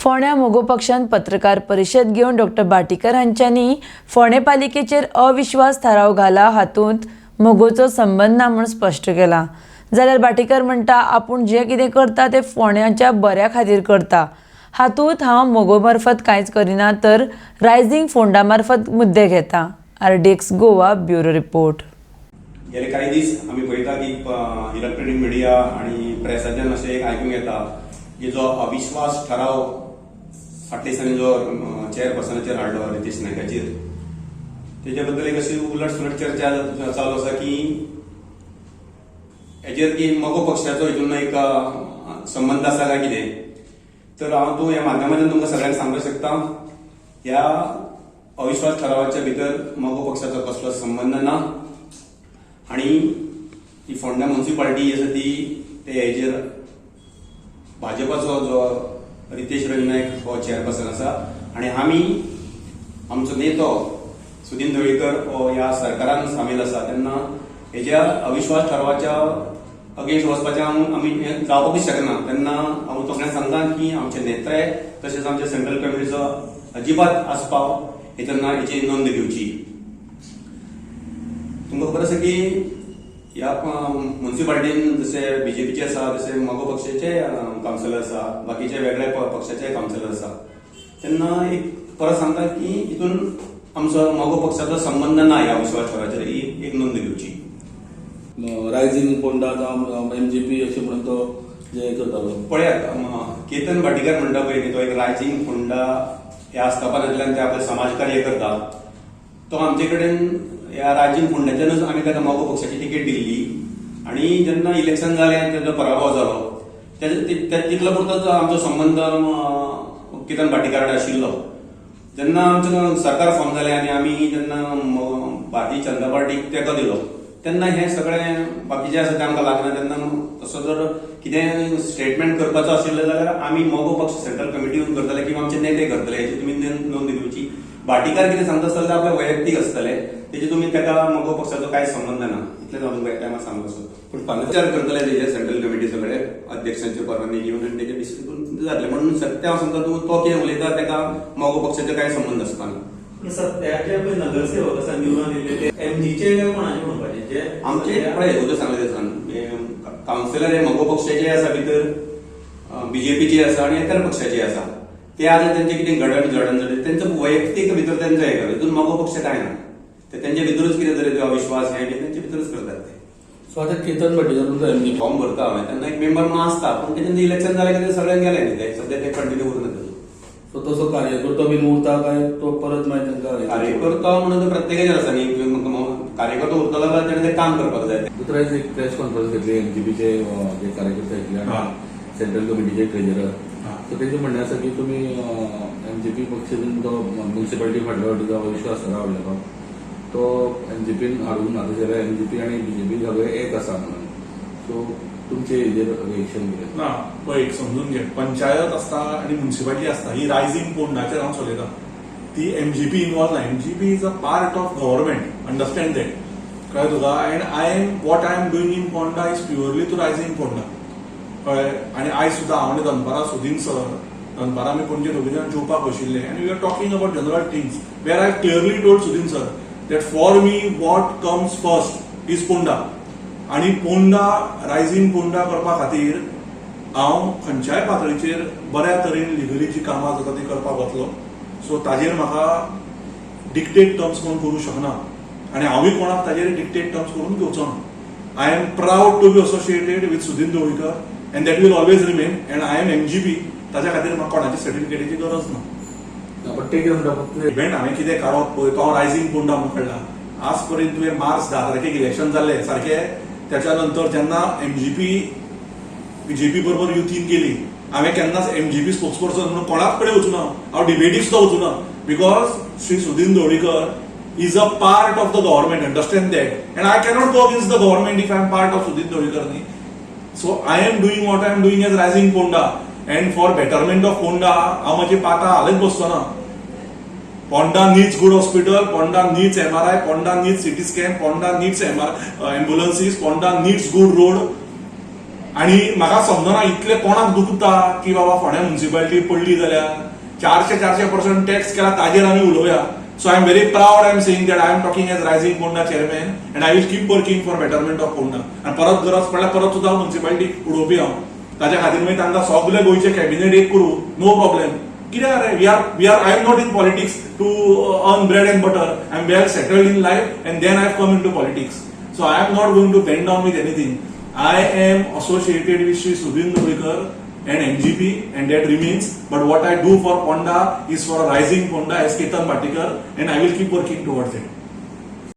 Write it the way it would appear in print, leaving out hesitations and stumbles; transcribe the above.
फोंड्या मगो पक्षान पत्रकार परिशद घेवन डॉक्टर भाटीकर हांच्यांनी फोंडें पालिकेचेर अविश्वास थाराव घाला हातूंत मगोचो संबंद ना म्हूण स्पश्ट केला. जाल्यार भाटीकर म्हणटा, आपूण जें कितें करता तें फोंड्याच्या बऱ्या खातीर करता. हातूंत हांव मगो मार्फत कांयच करिना, तर रायझींग फोंडा मार्फत मुद्दे घेता. RDX Goa, bureau report. गेले काही दीस आमी पळयता की इलेक्ट्रॉनिक मिडिया आणि प्रेसाच्यान अशें एक आयकूंक येता की जो अविश्वास ठराव फाटल्या दिसांनी जो चेअरपर्सनाचेर हाडलो, रितेश नायकाचेर, तेच्या बद्दल एक अशी उलट सुलट चर्चा चालू आसा की हेजेर की मगो पक्षाचो हितून एक संबंद आसा काय कितें. तर हांव तूं ह्या माध्यमांतल्यान तुमकां सगळ्यांक सांगपाक शकता, ह्या अविश्वास ठरावाच्या भितर मगो पक्षाचो कसलोच संबंद ना आणि ही फोंडा म्युन्सिपाल्टी आसा ती ते हेजेर भाजपाचो जो रितेश रवी नायक हो चेअरपर्सन आसा आणि आमी, आमचो नेतो सुदीन ढवळीकर हो ह्या सरकारान सामील आसा, तेन्ना हेज्या अविश्वास ठरवाच्या अगेन्स्ट वचपाचें आमी हें जावपाकूच शकना. तेन्ना हांव सगळ्यांक सांगता की आमचे नेते तशेंच आमच्या सेंट्रल कमिटीचो अजिबात आस्पाव हेतून ना, हेची नोंद घेवची. तुमकां खबर आसा की ह्या म्युन्सिपाल्टीन जशे बीजेपीचे आसा, तशे मगो पक्षाचे कावन्सिलर आसा, बाकीचे वेगळे पक्षाचे कावन्सिलर आसा. तेन्ना एक परत सांगता की हितून आमचो मगो पक्षाचो संबंद ना ह्या विश्वास ठरावाचेर, ही एक नोंद घेवची. रायझींग फोंडा जावं एमजीपी अशें म्हणून तो जे करतालो. पळयात, केतन भाटीकर म्हणटा पळय न्ही, तो एक रायझींग फोंडा ह्या आस्थापनांतल्यान ते आपलें समाजकार्य करता. तो आमचे कडेन ह्या रायझींग फोंडाच्यानूच आमी ताका मगो पक्षाची तिकेट दिल्ली आणि जेन्ना इलेक्शन जालें, तेजो पराभव जालो, तेजे तितलो पुरतोच आमचो संबंद केतन भाटीकार कडेन आशिल्लो. जेन्ना आमचें सरकार फॉर्म जालें आनी आमी जेन्ना भारतीय जनता पार्टीक तेंको दिलो, तेन्ना हें सगळें बाकीचें आसा तें आमकां लागना. तेन्ना तसो जर कितें स्टेटमेंट करपाचो आशिल्लें जाल्यार आमी मगो पक्ष सेंट्रल कमिटी येवन करतले किंवा आमचे नेते करतले, हेची तुमी नोंद घेवची. भाटीकार कितें सांगता आसतले ते आपले वैयक्तीक आसतले, तेजे तुमी ताका मगो पक्षाचो कांय संबंद ना, इतलेंच हांव तुमकां ह्या टायमार सांगूंक सोदता. पूण विचार करतले तेजे सेंट्रल कमिटी सगळे अध्यक्षांची परवानगी घेवन आनी तेजे डिसिजन करून जातलें. म्हणून सत्य हांव सांगता, तूं तो कितें उलयता तेका मगो पक्षाचो कांय संबंद आसपा ना. पूण सद्याचे पळय नगरसेवक आसा निवडून येयल्ले, ते एमजीचे काय कोणाचे म्हणपाचे जे? आमचे पळय, उदक सांगले कावन्सिलर हे मगो पक्षाचे आसा, भितर बीजेपीचे आसा आनी इतर पक्षाचे आसा. ते आतां तेंचे कितें घडण जडण जालें, तेंचो वैयक्तीक भितर तेंचो हें करता. हितून मगो पक्ष काय ना. ते तेंचे भितरूच कितें तरी अविश्वास हे बी तेंचे भितरूच करतात ते. सो आतां केतन भाटीकर तुमचो एमजीपी फॉर्म भरता हांवें तेन्ना एक मेंबर म्हणून आसता, पूण तेजें इलेक्शन जालें की ते सगळ्यांक गेले न्ही, ते सद्या ते कंटिन्यू उरना तेजो. सो तसो कार्यकर्तो बीन उरता काय तो परत मागीर तांकां? कार्यकर्तो म्हणून तो प्रत्येकाचेर आसा न्ही. कार्यकर्तो उरतलो जाल्यार तेणें तें काम करपाक जाय. दुसऱ्या दीस एक प्रेस कॉन्फरन्स घेतली एमजीपीचे जे कार्यकर्ते आशिल्ले आनी सेंट्रल कमिटीचे ट्रेजरर. सो तेंचें म्हणणें आसा की तुमी एमजीपी पक्ष तो म्युन्सिपालिटी फाटल्या फावटी जो अविश्वास ठराव हाडलेलो तो एमजीपीन हाडूंक ना, तशें जाल्यार एमजीपी आनी बीजेपी सगळे एक आसा म्हणून. सो तुमचे हेजेर रिएक्शन कितें? ना, पळय, एक समजून घे, पंचायत आसता आनी म्युन्सिपालिटी आसता. ही रायझींग फोंडाचेर हांव चलयता, ती एमजीपी इनवॉल्व ना. MGP is a part of government, understand that. कळ्ळें तुका? And I am what I am doing in Ponda is purely to Rising Ponda. कळ्ळें? आनी आयज सुद्दां हांव आनी दनपारां सुदीन सर, दनपारां आमी पणजे दोगी जाण जेवपाक बशिल्ले आनी we are talking about general things, where I clearly told Sudin sir that for me what comes first is Ponda आनी पोंडा, रायझींग पोंडा करपा खातीर हांव खंयच्याय पातळीचेर बऱ्या तरेन लिगली जी कामां जाता ती करपाक वतलो. सो ताजेर म्हाका डिक्टेट टर्म्स कोण करूं शकना आनी हांवूय कोणाक ताजेर डिक्टेट टर्म्स करून घेवचो ना. I am proud to be associated with Sudin Dhavalikar and that will always remain, and I am MGP. ताच्या खातीर म्हाका कोणाची सर्टिफिकेटीची गरज ना. पण ते कितें म्हणटा फक्त इव्हेंट हांवें कितें काडप पळय, तो हांव रायझींग पोंडा म्हणून काडला. आज पर्यंत तुवें मार्च 10 तारखेक इलेक्शन जाल्लें सारकें, त्याच्या नंतर जेन्ना एमजीपी बीजेपी बरोबर युतीन गेली, हांवें केन्नाच एमजीपी स्पोक्स पर्सन म्हणून कोणाच कडेन वचूना, हांव डिबेटीक सुद्दां वचूना, because Shri Sudin Dhavalikar is a part of the government, understand that, and I cannot go against the government if I am part of Sudin Dhavalikar न्ही. So I am doing what I am doing as Rising Ponda and for betterment of Ponda. हांव म्हजी पातां हालयत बसचो ना. Ponda needs good hospital, Ponda needs MRI, Ponda needs CT scan, Ponda needs MR ambulances, Ponda needs good road. आणि म्हाका समजना इतले कोणाक दुखता की बाबा फोंड्या म्युन्सिपालिटी पडली जाल्यार 400-400% टॅक्स केला, ताजेर आमी उलोवया. So I am very proud, I am saying that I am talking as Rising Ponda chairman and I will keep working for betterment of Ponda. आनी परत गरज पडल्यार परत सुद्दां म्युन्सिपालिटी उडोवपी हांव. ताच्या खातीर मागीर तांकां सगळे गोंयचे कॅबिनेट एक करूं, नो प्रॉब्लेम. कित्याक रे, we are I am not in politics to earn bread and butter. I am well settled in life and then I come into politics, so I am not going to bend down with anything. I am associated with Shri Sudin Dhavalikar and MGP and that remains. But what I do for Ponda is for a Rising Ponda as Ketan Bhatikar and I will keep working towards it.